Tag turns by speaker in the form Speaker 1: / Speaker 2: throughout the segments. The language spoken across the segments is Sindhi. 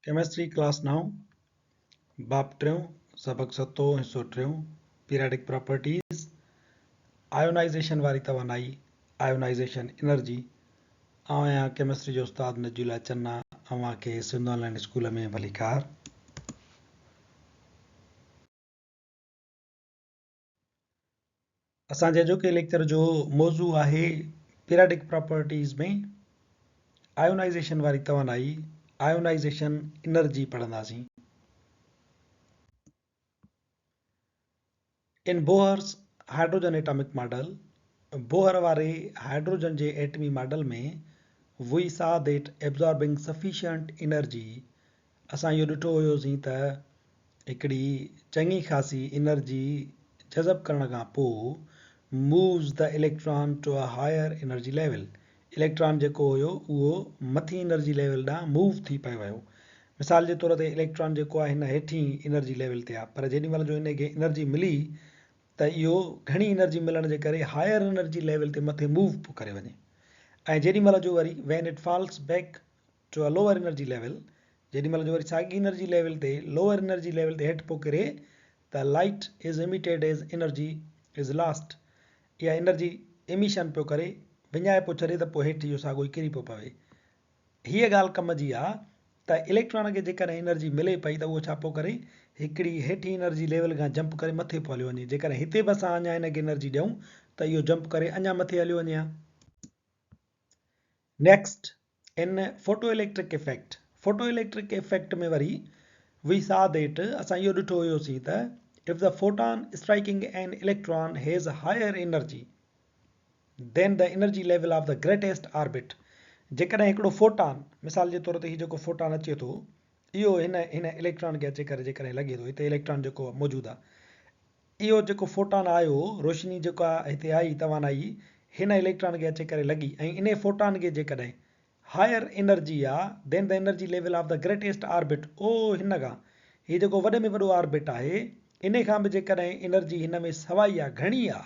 Speaker 1: ڪيمسٽري ڪلاس نائون، باب ٽيون، سبق ستون، حصو ٽيون، پيرياڊڪ پراپرٽيز، آيونائيزيشن واري توانائي، آيونائيزيشن انرجي. آئون آهيان ڪيمسٽري جو استاد نجي الله چنا، اوهان کي سنڌ آن لائين اسڪول ۾ ڀليڪار. اسان جي اڄوڪي ليڪچر جو موضوع آهي پيرياڊڪ پراپرٽيز ۾ آيونائيزيشن واري توانائي، آيونائيزيشن انرجي، پڙهنداسين. In Bohr's hydrogen atomic model, Bohr واري هائيڊروجن جي ايٽمي model ۾، we saw that absorbing sufficient energy, اسان اهو ڏٺو هيوسين ته هڪڙي چڱي خاصي انرجي جذب ڪرڻ کان پوء moves the electron to a higher energy level electron جيڪو هيو اهو مٿين انرجي ليول ڏانهن موو ٿي پئي ويو. مثال جي طور تي اليڪٽران جيڪو آهي هن هيٺين انرجي ليول تي آهي پر جيڏي مهل جو ان کي انرجي ملي ته اهو گهڻي انرجي ملڻ جي ڪري هائر انرجي ليول تي مٿي موو پيو ڪري وڃي ۽ جيڏي مهل جو وري when it falls back to a lower energy level جيڏي مهل جو وري ساڳي انرجي ليول تي لوئر انرجي ليول تي هيٺ پيو ڪري ته light is emitted as energy is lost اها انرجي ايميشن پيو ڪري وڃائي پيو ڇڏي ته پوء هيٺ اهو ساڳو ئي ڪري پيو پوي. هيء ڳالهه ڪم جي آ ته اليڪٽران کي جيڪڏهن انرجي ملي پئي ته اهو ڇا پيو ڪري هڪڙي هيٺين انرجي ليول کان جمپ ڪري مٿي پيو هليو وڃي جيڪڏهن هتي به اسان اڃا هن کي انرجي ڏيون ته اهو جمپ ڪري اڃا مٿي هليو وڃي ها. Next in photoelectric effect, photoelectric effect ۾ وري وي سا that اسان اهو ڏٺو هيوسين ته if the photon striking an electron has higher energy than the energy level of the greatest orbit جيڪڏهن هڪڙو فوٽان مثال جي طور تي هي جيڪو فوٽان اچي ٿو اهو هن هن اليڪٽران کي اچي ڪري جيڪڏهن لڳي ٿو هتي اليڪٽران جيڪو موجود آهي اهو جيڪو فوٽان آيو، روشني جيڪا هتي آئي، توانائي، هن اليڪٽران کي اچي ڪري لڳي ۽ انهي فوٽان کي جيڪڏهن هائر انرجي آ than the energy level of the greatest orbit او هن کان هي جيڪو وڏي ۾ وڏو آربٽ آهي انهي کان به جيڪڏهن انرجي هن ۾ سوائي آ گهڻي آ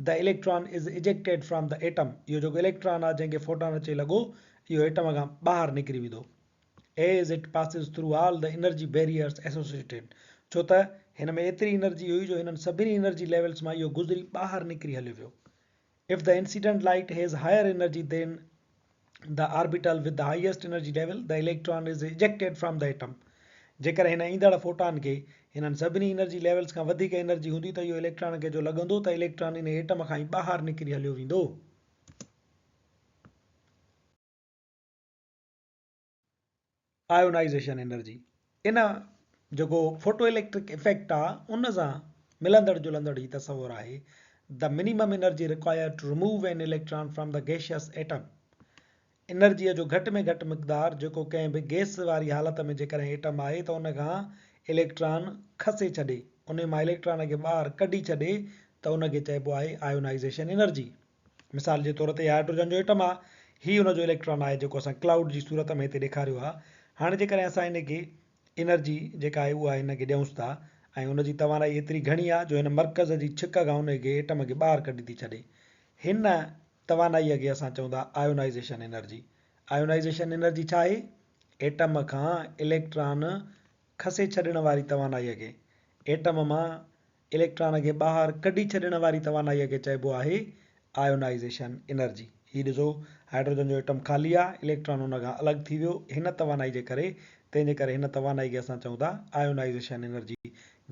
Speaker 1: the electron is ejected from the atom اهو جيڪو اليڪٽران آ جنهن کي فوٽان اچي لڳو اهو ايٽم کان ٻاهر نڪري ويندو. As it passes through all the energy barriers associated ڇو ته هن ۾ ايتري انرجي هئي جو هنن سڀني انرجي ليولز مان اهو گذري ٻاهر نڪري هليو ويو. If the incident light has higher energy than the orbital with the highest energy level, the electron is ejected from the atom. جيڪڏهن هن ايندڙ فوٽان کي هنن سڀني انرجي ليولز کان وڌيڪ انرجي هوندي ته اهو اليڪٽران کي جو لڳندو ته اليڪٽران ان ايٽم کان ئي ٻاهر نڪري هليو ويندو. آيونائيزيشن انرجي ان جيڪو فوٽو اليڪٽرڪ افيڪٽ آ ان سان ملندڙ جلندڙ هي تصور آهي The minimum energy required to remove an electron from the gaseous atom انرجيء جو گهٽ ۾ گهٽ مقدار جيڪو ڪنهن به گئس واري حالت ۾ جيڪڏهن ايٽم آهي ته ان کان اليڪٽران کسي ڇڏي انهي مان اليڪٽران کي ٻاهر ڪڍي ڇڏي ته ان کي چئبو آهي آيونائيزيشن انرجي. مثال جي طور تي هائيڊروجن جو ايٽم آهي، هي ان جو اليڪٽران آهي جيڪو اسان ڪلائوڊ جي صورت ۾ هتي ڏيکاريو آهي. هاڻي جيڪڏهن اسان ان کي انرجي جيڪا آهي اها هن کي ڏيونس ٿا ۽ ان جي توانائي ايتري گهڻي آهي جو هن مرڪز جي ڇڪ کان ان کي ايٽم کي ٻاهر ڪڍي ٿي ڇڏي. هن توانائيء کي اسان چئون ٿا آيونائيزيشن انرجي. آيونائيزيشن انرجي ڇا آهي؟ ايٽم کان اليڪٽران کسي ڇڏڻ واري توانائيء کي ايٽم مان اليڪٽران کي ٻاهر ڪڍي ڇڏڻ واري توانائيء کي چئبو آهي آيونائيزيشن انرجي. هي ڏسو هائيڊروجن جو ايٽم خالي آهي، اليڪٽران ان کان الڳ ٿي ويو هن توانائي جي ڪري، تنهن جي ڪري هن توانائي کي اسان چئون ٿا آيونائيزيشن انرجي.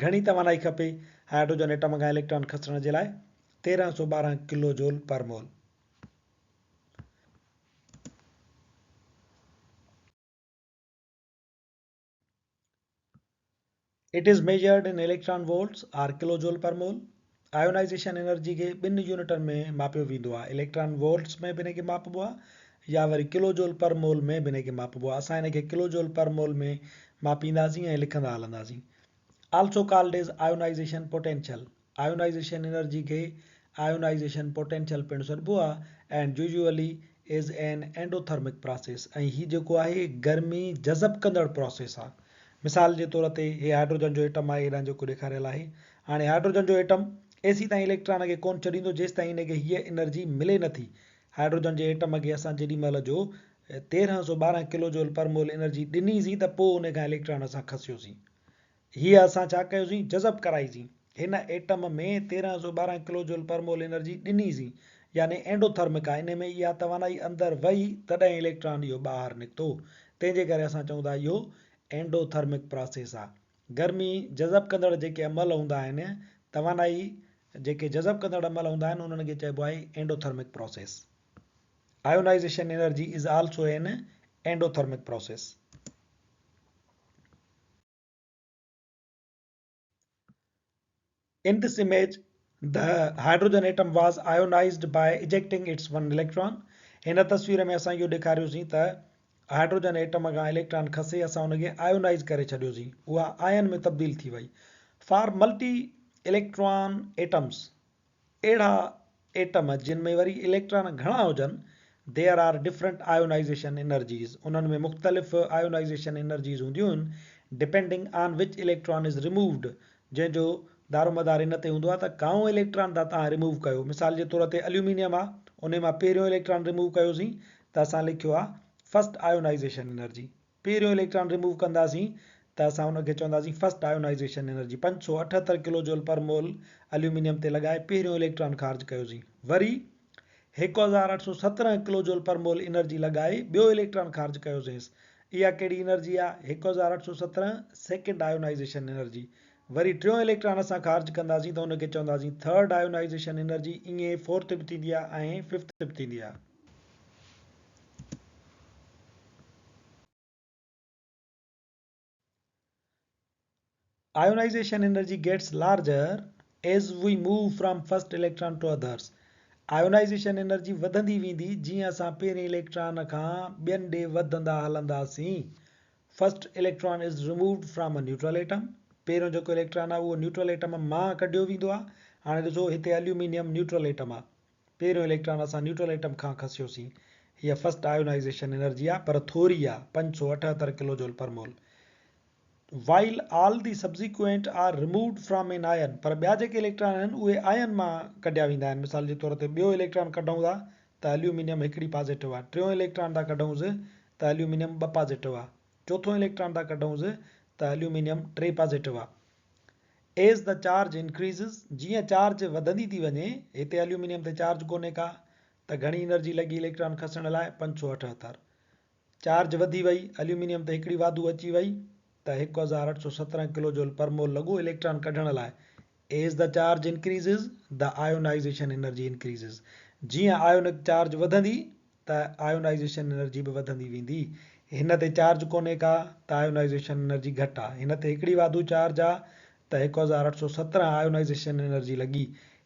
Speaker 1: گهڻي توانائي کپي هائيڊروجن ايٽم کان اليڪٽران کسڻ جي لاء؟ 1312 ڪلو جول پر مول. It is measured in electron volts or kilojoule per mole. Ionization energy کي ٻن يونٽن ۾ ماپيو ويندو آهي. اليڪٽران وولٽس ۾ به ان کي ماپبو آهي يا وري ڪلو جول پر مول ۾ به ان کي ماپبو آهي. اسان ان کي ڪلو جول پر مول ۾ ماپينداسين ۽ لکندا هلنداسين. Also called as ionization potential. Ionization energy کي آيونائيزيشن پوٽينشل پڻ سڏبو آهي and usually is an endothermic process ۽ هي جيڪو آهي گرمي جذب ڪندڙ پراسيس آهي. مثال جي طور تي هي هائيڊروجن جو ايٽم آهي هيڏانهن جيڪو ڏيکاريل آهي. هاڻي هائيڊروجن جو ايٽم ايسيتائين اليڪٽران کي ڪونه ڇڏيندو جيستائين ان کي هيء انرجي ملي نٿي. هائيڊروجن جي ايٽم کي اسان جيڏي مهل جو 1312 ڪلو جول پر مول انرجي ڏنيسين ته پوء ان کان اليڪٽران اسان کسيوسين. هيء اسان ڇا ڪيوسين؟ جذب ڪرائيسين. هن ايٽم ۾ 1312 ڪلو جول پر مول انرجي ڏنيسين يعني اينڊوٿرمڪ آهي ان ۾ اها توانائي اندر وئي تڏهن اليڪٽران اهو ٻاهر نڪتو تنهن جي ڪري اسان چئون ٿا اهو اينڊوٿرمڪ پراسيس آهي. گرمي جذب ڪندڙ جيڪي عمل هوندا آهن توانائي جيڪي جذب ڪندڙ عمل هوندا آهن انهن کي چئبو آهي endothermic process. Ionization energy is also an endothermic process. In this image, the hydrogen atom was ionized by ejecting its one electron. هن تصوير ۾ اسان اهو ڏيکاريوسين ته هائڊروجن ايٽم کان اليڪٽران کسي اسان ان کي آيونائيز ڪري ڇڏيوسين اها آئن ۾ تبديل ٿي وئي. For multi electron atoms اهڙا ايٽم جن ۾ وري اليڪٽران گهڻا هجن، There are different ionization energies، انهن ۾ مختلف آيونائيزيشن انرجيز هونديون آهن، depending on which electron is removed، جنهن جو دارومدار ان تي هوندو آهي ته ڪائون اليڪٽران ٿا توهان ريموو ڪيو، مثال جي طور تي اليومينيم آهي انهي مان پهريون اليڪٽران ريموو ڪيوسين ته اسان لکيو آهي فرسٽ آيونائيزيشن انرجي، پهريون اليڪٽران ريموو ڪنداسين ته اسان ان کي چونداسين فرسٽ آيونائيزيشن انرجي 578 ڪلو جول پر مول اليومينيم تي لڳائي پهريون اليڪٽران خارج ڪيوسين وري 1817 ڪلو جول پر مول انرجي لڳائي ٻيو اليڪٽران خارج ڪيوسينس اها ڪهڙي انرجي آهي 1817 سيڪنڊ آيونائيزيشن انرجي وري ٽيون اليڪٽران اسان خارج ڪنداسين ته ان کي چونداسين ٿرڊ آيونائيزيشن انرجي ائين فورٿ به ٿيندي آهي ۽ ففٿ به ٿيندي آهي. Ionization energy gets larger as we move from first electron to others. Ionization energy وڌندي ويندي جيئن اسان پهرين اليڪٽران کان ٻين ڏي وڌندا هلنداسين. First electron is removed from a neutral atom. پهريون جيڪو اليڪٽران آهي اهو نيوٽرل ايٽم مان ڪڍيو ويندو آهي. هاڻي ڏسو هتي اليومينيم نيوٽرل ايٽم آهي. پهريون اليڪٽران اسان نيوٽرل ايٽم کان کسيوسين. هيء فرسٽ آيونائيزيشن انرجي آ پر ٿوري آ، 578 kilo joule per mole. While all the subsequent are removed from an ion پر ٻيا جيڪي اليڪٽران آهن اهي آئن مان ڪڍيا ويندا آهن. مثال جي طور تي ٻيو اليڪٽران ڪڍون ٿا ته اليومينيم هڪڙي پازيٽو آ، ٽيون اليڪٽران ٿا ڪڍونس ته اليومينيم ٻه پازيٽو آ، چوٿون اليڪٽران ٿا ڪڍونس ته اليومينيم ٽي پازيٽو آ. As the charge increases، جيئن چارج وڌندي ٿي وڃي، هتي اليومينيم تي چارج ڪونهي ڪا، ته گهڻي انرجي لڳي اليڪٽران کسڻ لاء 578. چارج وڌي وئي، اليومينيم تي هڪڙي واڌو اچي وئي ته 1817 ڪلو جول پر مول لڳو اليڪٽران ڪڍڻ لاء. As the charge increases، the ionization energy increases، جيئن آيونڪ چارج وڌندي ته آيونائيزيشن انرجي به وڌندي ويندي. هن تي چارج ڪونهي ڪا ته آيونائيزيشن انرجي گهٽ آ. هن تي هڪڙي واڌو چارج آ ته 1817 آيونائيزيشن انرجي لڳي.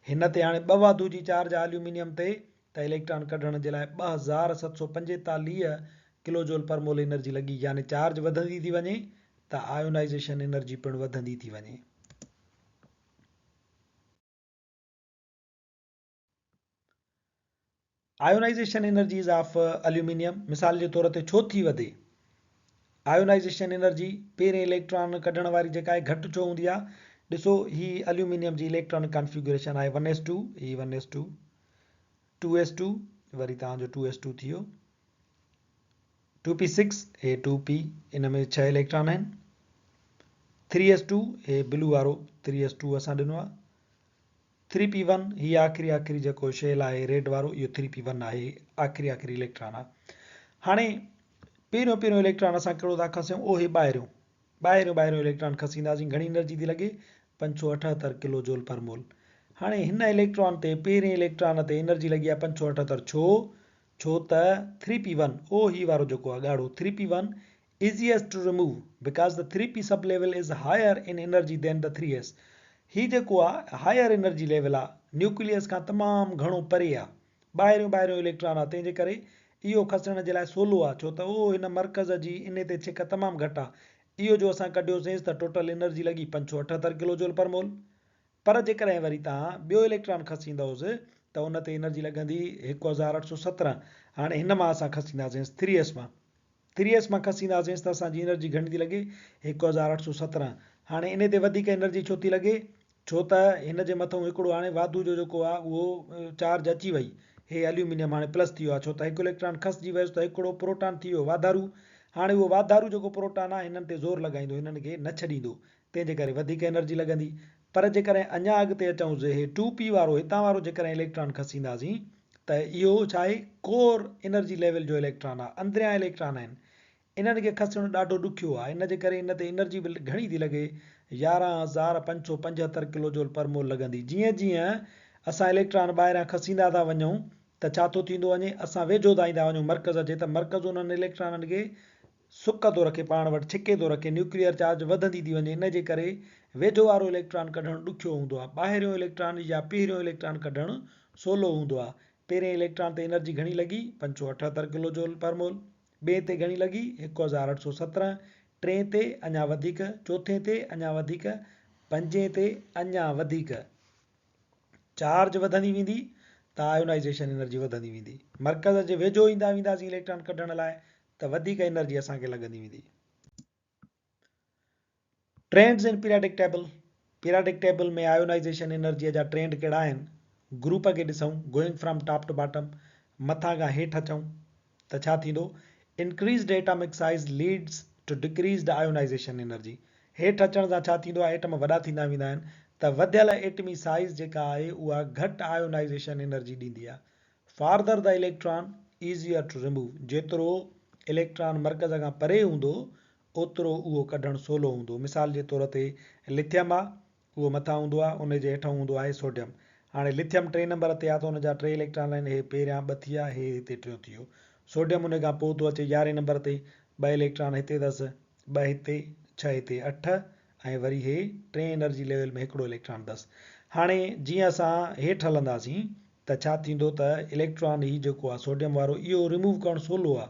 Speaker 1: هن تي هاڻي ٻه واڌو جي چارج آ اليومينيم تي ته اليڪٽران ڪڍڻ جي لاء 2745 ڪلو جول پر مول انرجي لڳي يعني چارج وڌندي ٿي وڃي ته آيونائيزيشن انرجي پڻ وڌندي ٿي وڃي. آيونائيزيشن انرجيز آف اليومينيم مثال جي طور تي ڇو ٿي وڌي؟ آيونائيزيشن انرجي پهرين اليڪٽران ڪڍڻ واري جيڪا آهي گهٽ ڇو هوندي آهي؟ ڏسو هي اليومينيم جي اليڪٽرانڪ ڪانفيگريشن آهي ون ايس ٽو هي one S two, two S two وري توهان جو ٽو ايس ٽو ٿي ويو ٽو پي سڪس هي ٽو پي ان ۾ ڇهه اليڪٽران آهن ٿري ايس ٽو هي بلو وارو ٿري ايس ٽو اسان ڏنو آهي ٿري پي ون، هي آخري آخري جيڪو شيل آهي ريڊ وارو اهو ٿري پي ون آهي آخري آخري اليڪٽران آهي. هاڻي پهريون پهريون اليڪٽران اسان ڪهڙو ٿا کسيون اهو هي ٻاهريون ٻاهريون ٻاهريون اليڪٽران کسينداسين گهڻي انرجي ٿي لڳي 578 ڪلو جول پر مول. هاڻي هن اليڪٽران تي پهرين اليڪٽران تي انرجي لڳي آهي 578 ڇو؟ ڇو ته ٿري پي ون اهو هي وارو جيڪو آهي ڳاڙهو three P one easiest to remove because the 3p sub level is higher in energy than the 3s هي جيڪو آ هائر انرجي ليول آ نيوڪليس کان تمام گهڻو پري آ ٻاهريون ٻاهريون اليڪٽران آ تنهن جي ڪري اهو کسڻ جي لاء سولو آ ڇو ته اهو هن مرڪز جي انهي تي ڇڪ تمام گهٽ آ اهو جو اسان ڪڍيوسينس ته ٽوٽل انرجي لڳي 578 ڪلو جول پر مول پر جيڪڏهن وري توهان ٻيو اليڪٽران کسيندؤس ته ان تي انرجي لڳندي 1817 هاڻي هن مان اسان کسينداسينس ٿري ايس مان ٿري ايس مان کسينداسينس ته اسان جي انرجي گهڻي ٿي لڳي 1817 هاڻي انهي تي وڌيڪ انرجي ڇو ٿي لڳي ڇو ته هن جي مٿئون هڪڙو هاڻي واڌو جو جيڪو آهي اهو چارج اچي وئي هي اليومينيم هاڻي پلس ٿي ويو آهي ڇو ته هڪ اليڪٽران کسجي ويس ته هڪڙو پروٽان ٿي ويو واڌارو. هاڻي اهو واڌارو جيڪو پروٽان آهي هنن تي زور لڳائيندو هنن کي نه ڇڏيندو تنهن جي ڪري وڌيڪ انرجي لڳندي. پر جيڪڏهن اڃا اڳتي اچون جي هي ٽو پي وارو هتان وارو جيڪڏهن اليڪٽران کسينداسين ته اهو ڇا آهي ڪور انرجي ليول جو اليڪٽران آهي اندريان اليڪٽران آهن انهن کي کسڻ ڏاڍو ڏکيو آهي ان جي ڪري ان تي انرجي به گهڻي ٿي لڳي 11575 ڪلو جول پر مول لڳندي جيئن جيئن اسان اليڪٽران ٻاهريان کسيندا ٿا وڃون ته ڇا ٿو ٿيندو وڃي اسان ويجهو ٿا ايندا وڃون مرڪز جي ته مرڪز انهن اليڪٽرانن کي سڪ ٿو رکي پاڻ وٽ ڇڪي ٿو رکي نيوڪليئر چارج وڌندي ٿي وڃي ان جي ڪري ويجهو وارو اليڪٽران ڪڍڻ ڏکيو هوندو آهي ٻاهريون اليڪٽران يا پهريون اليڪٽران ڪڍڻ سولو هوندو آهي پهرين اليڪٽران تي انرجي گهڻي لڳي 578 ڪلو جول پر مول ٻئين تي گهڻي لڳي 1817 ٽئين تي اڃا وڌيڪ چوٿين تي اڃا وڌيڪ پنجين تي اڃا وڌيڪ چارج وڌندي ويندي ته آيونائيزيشن انرجي وڌندي ويندي مرڪز جي ويجهو ايندا وينداسين اليڪٽران ڪڍڻ لاء ته وڌيڪ انرجي اسان کي لڳندي ويندي. Trends in periodic table, periodic table ۾ ionization انرجيء جا ٽرينڊ ڪهڙا آهن؟ گروپ کي ڏسون، going from top to bottom, مٿان کان هيٺ اچون ته ڇا ٿيندو؟ Increased atomic size leads to decreased ionization energy, هيٺ اچڻ سان ڇا ٿيندو آهي؟ ايٽم وڏا ٿيندا ويندا آهن ته وڌيل ايٽمي سائيز جيڪا آهي اها گهٽ آيونائيزيشن انرجي ڏيندي آهي. Farther the electron, easier to remove، جيترو اليڪٽران مرڪز کان پري هوندو اوترو اهو ڪڍڻ سولو هوندو. مثال جي طور تي لٿيم آ اهو مٿان هوندو آ ان جي هيٺئون هوندو آهي سوڊيم. هاڻي لٿيم ٽئين نمبر تي آ ته ان جا ٽي اليڪٽران آهن هي پهريان ٻه ٿي ويا هي هتي ٽيون ٿي ويو. سوڊيم ان کان پوء ٿو اچي يارهين نمبر تي ٻه اليڪٽران هتي اٿس ٻه هتي ڇهه هتي اٺ ۽ وري هي ٽئين انرجي ليول ۾ هڪڙو اليڪٽران اٿس. هاڻي جيئن اسان هيٺ هلنداسين ته ڇا ٿيندو ته اليڪٽران هي جيڪو آ سوڊيم وارو اهو ريموو ڪرڻ سولو آ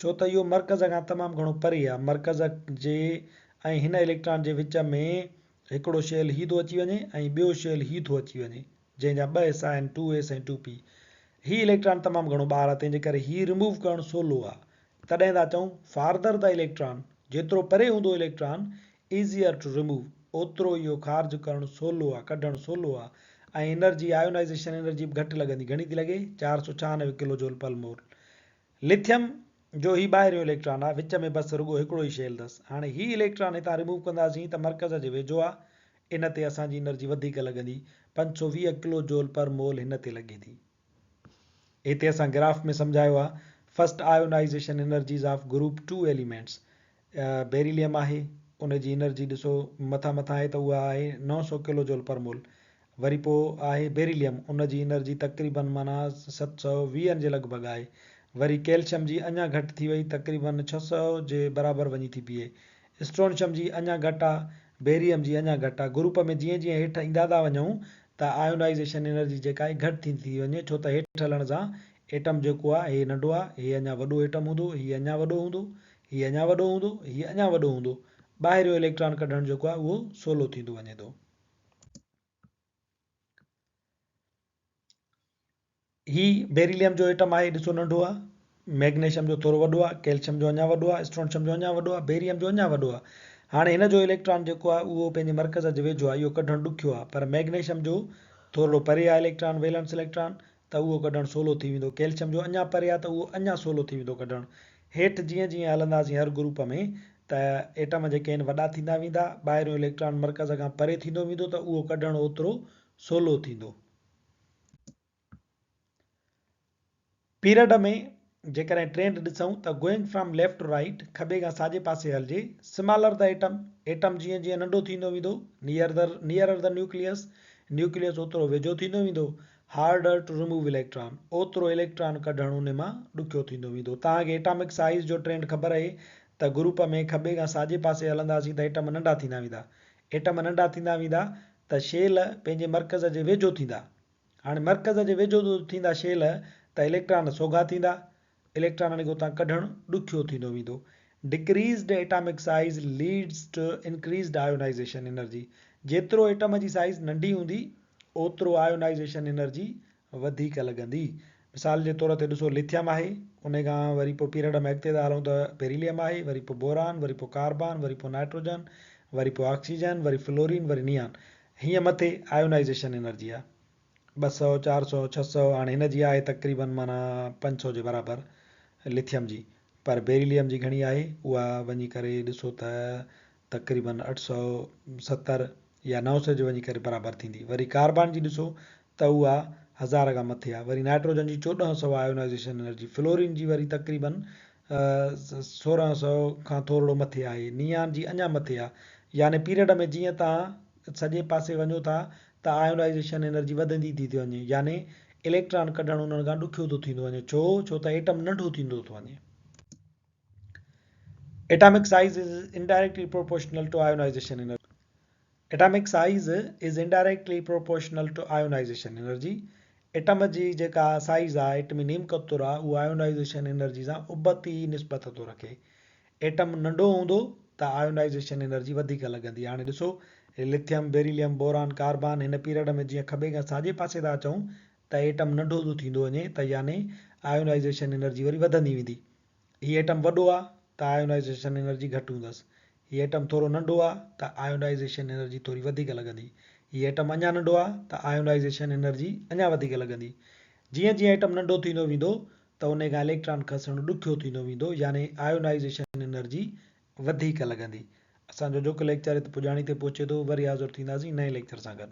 Speaker 1: ڇو ته اهو مرڪز کان تمام گهڻو پري آ مرڪز جي ۽ هن اليڪٽران جي وچ ۾ هڪڙو شيل هي ٿو اچي وڃي ۽ ٻيو شيل هي ٿو اچي وڃي جنهن جا ٻه حصا آهن ٽو ايس ۽ ٽو پي هي اليڪٽران تمام گهڻو ٻاهر آ تنهن جي ڪري هي ريموو ڪرڻ سولو آ تڏهن ٿا چئون فاردر the electron جيترو پري هوندو اليڪٽران Easier to remove، اوترو اهو خارج ڪرڻ سولو آ، ڪڍڻ سولو آ ۽ انرجي، آيونائيزيشن انرجي، به گهٽ لڳندي، گهڻي ٿي لڳي؟ 496 ڪلو جول پر مول. لٿيم جو هي ٻاهريون اليڪٽران آ، وچ ۾ بس رڳو هڪڙو ئي شيل اٿس. هاڻي هي اليڪٽران هتان ريموو ڪنداسين ته مرڪز جي ويجهو آ، ان تي اسان جي انرجي وڌيڪ لڳندي، 520 ڪلو جول پر مول هن تي لڳي ٿي. هتي اسان گراف ۾ سمجهايو آهي first ionization energies of group two elements beryllium آهي ان جي انرجي ڏسو مٿان مٿان آهي ته اها آهي 900 ڪلو جول پر مول وري پوء آهي بيريليم ان جي انرجي تقريبن معنيٰ 720 جي لڳ ڀڳ آهي وري ڪيلشم جي اڃا گهٽ ٿي وئي تقريبن 600 جي برابر وڃي ٿي بيهي اسٽرونشم جي اڃا گهٽ آ بيريم جي اڃا گهٽ آ گروپ ۾ جيئن جيئن هيٺ ايندا ٿا وڃون ته آيونائيزيشن انرجي جيڪا آهي گهٽ ٿيندي ٿي وڃي ڇو ته هيٺ هلڻ سان ايٽم جيڪو آهي هي ننڍو آهي هي اڃا وڏو ايٽم هوندو هي اڃا وڏو هوندو هي اڃا وڏو هوندو هي اڃا وڏو هوندو ٻاهريون اليڪٽران ڪڍڻ جيڪو آهي اهو سولو ٿيندو وڃي ٿو. هي بيريليم جو ايٽم آهي ڏسو ننڍو آهي، ميگنيشيم جو ٿورو وڏو آهي، ڪيلشيم جو اڃا وڏو آهي، اسٽرونشيم جو اڃا وڏو آهي، بيريم جو اڃا وڏو آهي. هاڻي هن جو اليڪٽران جيڪو آهي اهو پنهنجي مرڪز جي ويجهو آهي اهو ڪڍڻ ڏکيو آهي پر ميگنيشيم جو ٿورڙو پري آهي اليڪٽران ويلنس اليڪٽران ته اهو ڪڍڻ سولو ٿي ويندو ڪيلشيم جو اڃا پري آهي ته اهو اڃا سولو ٿي ويندو ڪڍڻ. هيٺ جيئن جيئن هلنداسين هر گروپ ۾ ته ايٽم جيڪي آهن وڏا ٿيندا ويندا ٻاهريون اليڪٽران مرڪز کان پري ٿيندو ويندو ته اهو ڪڍڻ اوترو سولو ٿيندو. پيرڊ ۾ جيڪڏهن ٽرينڊ ڏسون ته going from left to right, کٻي کان ساڄي پاسي هلجي، سمالر the atom, atom جيئن جيئن ننڍو ٿيندو ويندو، near the nearer the nucleus, nucleus اوترو ويجهو ٿيندو ويندو، هارڊر ٽو ريموو اليڪٽران، اوترو اليڪٽران ڪڍڻ ان مان ڏکيو ٿيندو ويندو. توهان کي ايٽامڪ سائيز جو ٽرينڊ خبر اهي ته گروپ ۾ کٻي کان ساڄي پاسي هلنداسين ته ايٽم ننڍا ٿيندا ويندا. ايٽم ننڍا ٿيندا ويندا ته شيل پنهنجي مرڪز جي ويجهو ٿيندا. هاڻي مرڪز جي ويجهو ٿيندا شيل ته اليڪٽران سوگها ٿيندا، اليڪٽرانن کي اتان ڪڍڻ ڏکيو ٿيندو ويندو. Decreased atomic size leads to increased ionization energy جيترو ايٽم جي سائيز ننڍي هوندي اوترو آيونائيزيشن انرجي وڌيڪ لڳندي. مثال جي طور تي ڏسو لٿيم آهي ان کان وري پوء پيرڊ ۾ اڳتي ٿا هلون ته بيريليم آهي وري پوء بوران وري پوء ڪاربان وري پوء نائٽروجن وري پوء آڪسيجن وري فلورين وري نيان هيئن مٿي آيونائيزيشن انرجي آ. 200، 400، 600 هاڻي هن جي آهي تقريبن معنيٰ 500 جي برابر لٿيم جي پر بيريليم جي گهڻي آهي اها وڃي ڪري ڏسو ته تقريبن 870 يا 900 جي وڃي ڪري برابر ٿيندي وري ڪاربان جي ڏسو ته اها هزار کان مٿي آهي وري نائٽروجن جي 1400 آيونائيزيشن انرجي فلورين جي وري تقريبن 1600 کان ٿورڙو مٿي آهي نيان جي اڃا مٿي آهي يعني پيريڊ ۾ جيئن توهان سڄي پاسي وڃو ٿا ته آيونائيزيشن انرجي وڌندي ٿي ٿي وڃي يعني اليڪٽران ڪڍڻ انهن کان ڏکيو ٿو ٿيندو وڃي ڇو؟ ڇو ته ايٽم ننڍو ٿيندو ٿو وڃي. Atomic size is indirectly proportional to ionization energy. Atomic size is indirectly proportional to ionization energy. Atom جي جيڪا سائيز آهي ايٽمي نيم قطر آهي اهو آيونائيزيشن انرجي سان ابتي نسبت ٿو رکي. ايٽم ننڍو هوندو ته آيونائيزيشن انرجي وڌيڪ لڳندي. هاڻي ڏسو لٿيم، بيريليم، بوران، ڪاربان هن پيريڊ ۾ جيئن کٻي کان ساڄي پاسي ٿا اچون ته ايٽم ننڍو ٿو ٿيندو وڃي ته يعني آيونائيزيشن انرجي وري وڌندي ويندي. هي ايٽم وڏو آ ته آيونائيزيشن انرجي گهٽ هوندس. هي ايٽم ٿورو ننڍو آ ته آيونائيزيشن انرجي ٿوري وڌيڪ لڳندي. هي ايٽم اڃا ننڍو آ ته آيونائيزيشن انرجي اڃا وڌيڪ لڳندي. جيئن جيئن ايٽم ننڍو ٿيندو ويندو ته انهي کان اليڪٽران کسڻ ڏکيو ٿيندو ويندو يعني آيونائيزيشن انرجي وڌيڪ لڳندي. اسان جو اڄوڪو ليڪچر هت پڄاڻي تي پهچي ٿو وري حاضر ٿينداسين نئين ليڪچر سان گڏ.